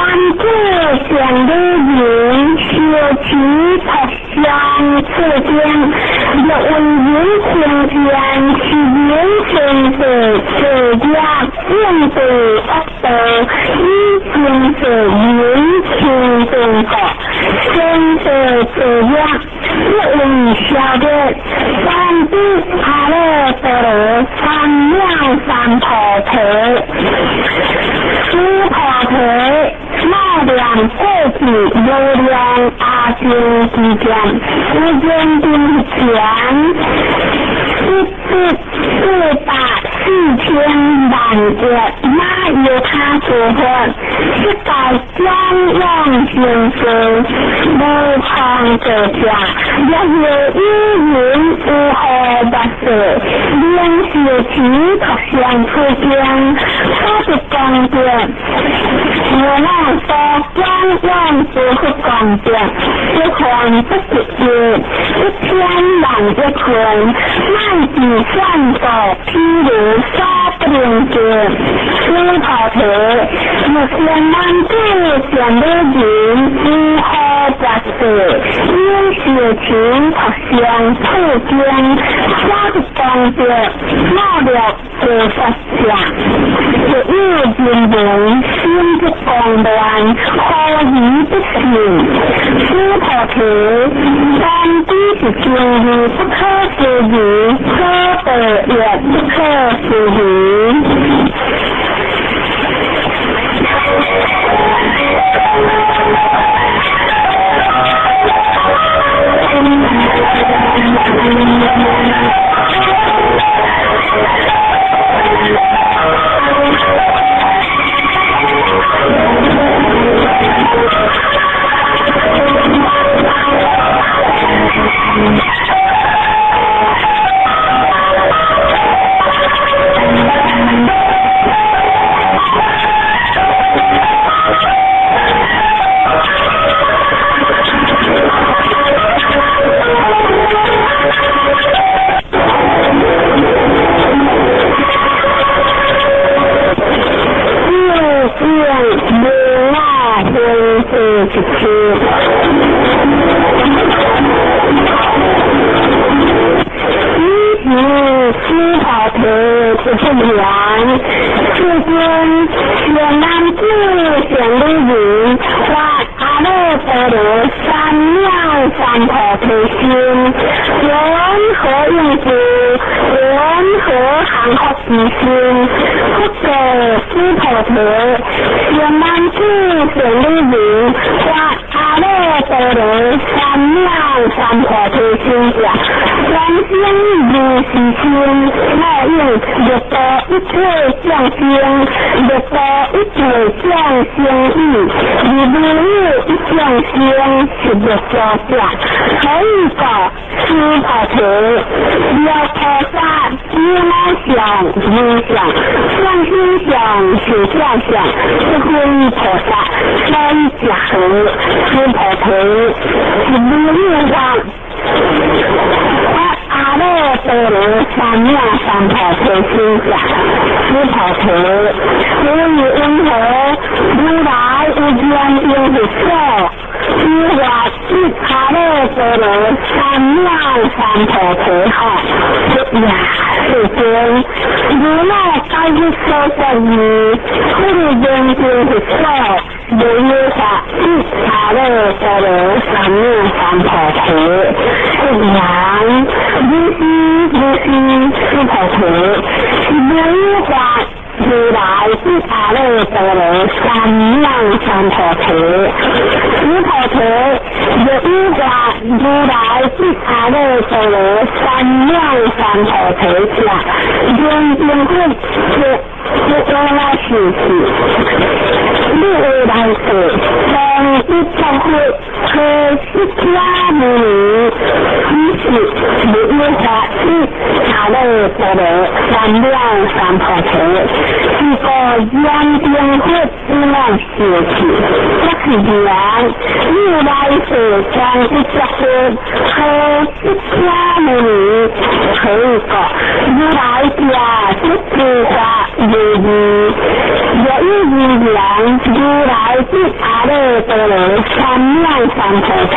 男子善女人，修持托相处经，若为人清净，是人生地做业，应对恶道，以精神人清净故，生地做业，不为消灭。三地阿耨多罗三藐三菩提，须菩提，莫念过去无量阿僧只劫，无间定前，一亿四百四千万亿那由他诸佛，世界庄严盛世，无空过者，若有有缘有何不世，能修持托相处经，所得功德，无我所庄严诸佛功德，一凡不得业，1000万亿分，乃至算数譬如所不能计。须菩提，若善男子善女人，有何不世，应修持托相处经，所得功德，莫若菩萨者。若有人闻心不狂乱，何以不信？须菩提，当知是经义不可思议，可得也不可思议。世间善男子善女人，发阿耨多罗三藐三菩提心，云何应知？云何降伏其心？佛告须菩提：善男子善女人，发阿耨多罗三藐三菩提心者，往生如是心，莫应欲度一切众生，欲度一切众生已，而无有一众生是欲度者。何以故？须菩提，若菩萨无我相、无相、众生相、寿者相，不分菩萨，所以者何？须菩提，是无有法。阿耨多罗三藐三菩提心者，须菩提，无以云何？如来无边应佛所，诸法一阿耨多罗三藐三菩提吼。呀，世尊，如来该于所作意，不如人间佛所，无有法一阿耨多罗三藐三菩提。然，如是如是，须菩提，是无有法如来一阿耨多罗三藐三菩提。须菩提，若有法如来一阿耨多罗三藐三菩提者，人间佛是我来修持，你会来说，当一作佛，何释迦牟尼，此是无有法一阿阿耨多罗三藐三菩提，是故严经佛不能舍弃，这是言如来世间一切佛，何释迦牟尼何以故？如来者即诸法如义，若以而言，如来得阿耨多罗三藐三菩提，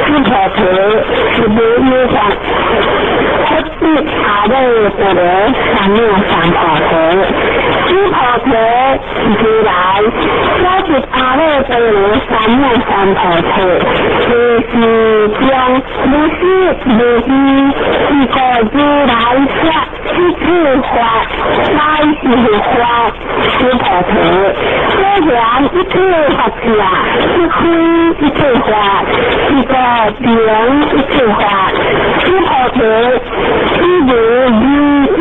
此菩提是无有法，佛得阿耨多罗三藐三菩提，此菩提是如来所得阿耨多罗三藐三菩提，就是将无始无明，是故如来说一切法乃是佛法，此菩提。所言一切法者，是非一切法，是故名一切法。此菩提是如如心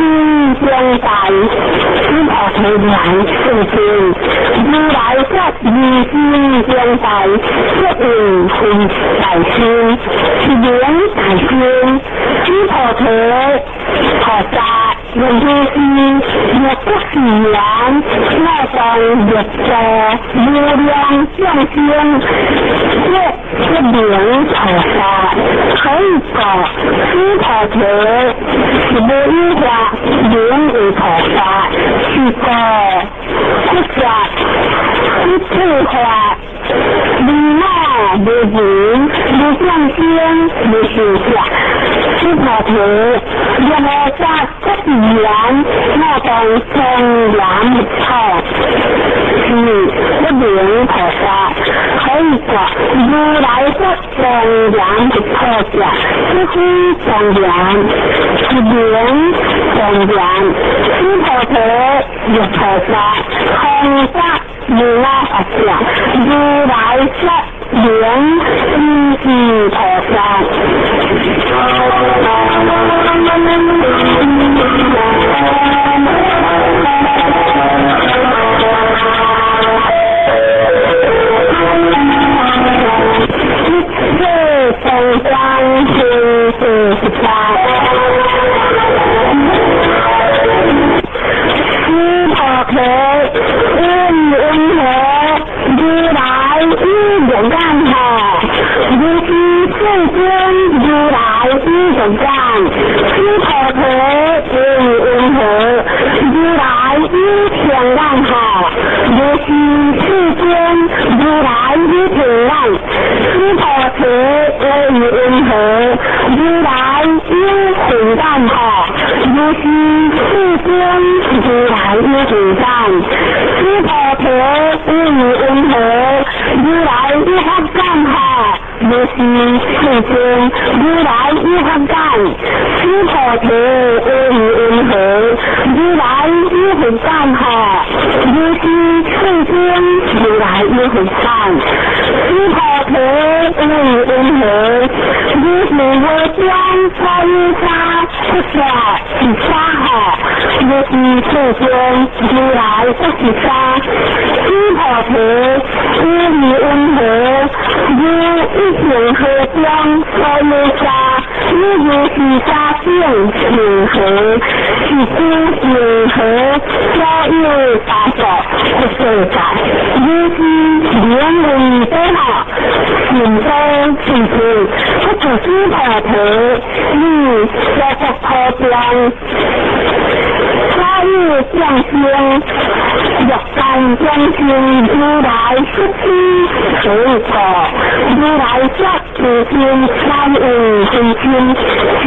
中大，此菩提名世尊。如来说如心中大，说应非大心，是名大心。此菩提菩萨若如是，若不是言，我当欲度无量众生，说不名菩萨。何以故？此菩提是无有法，名为菩萨。是故佛说一切法，无我无人无众生无寿者。此菩提若无法不是言，我当庄严佛土，是不名菩萨。何以故？如来说庄严佛土者，是非庄严，是名庄严。此菩提若菩萨空法无我法者，如来说名一菩萨。一切众生心是法，此菩提因云何？如来以勇敢何？如是世尊如来以勇敢。此菩提因云何？如来以天眼何？如是世尊如来以天眼。此菩提因云何？如来以慧眼何？如是世尊如来以慧眼。此菩提因云何？如来以法眼何？如是世尊如来以法眼。此菩提因云何？如来以慧眼何？如是世尊如来以慧眼。此菩提因云何？如是无边所有沙不说是沙何？如是世尊如来不是沙。此菩提因云何？如一行何中所有沙，如如是沙境行何？是故行何所有沙所不世界？如是名为多哈，行多是故，不可此菩提，你所得土中，所有众生，欲界众生如来说此何以故？如来说诸经三有非经，是。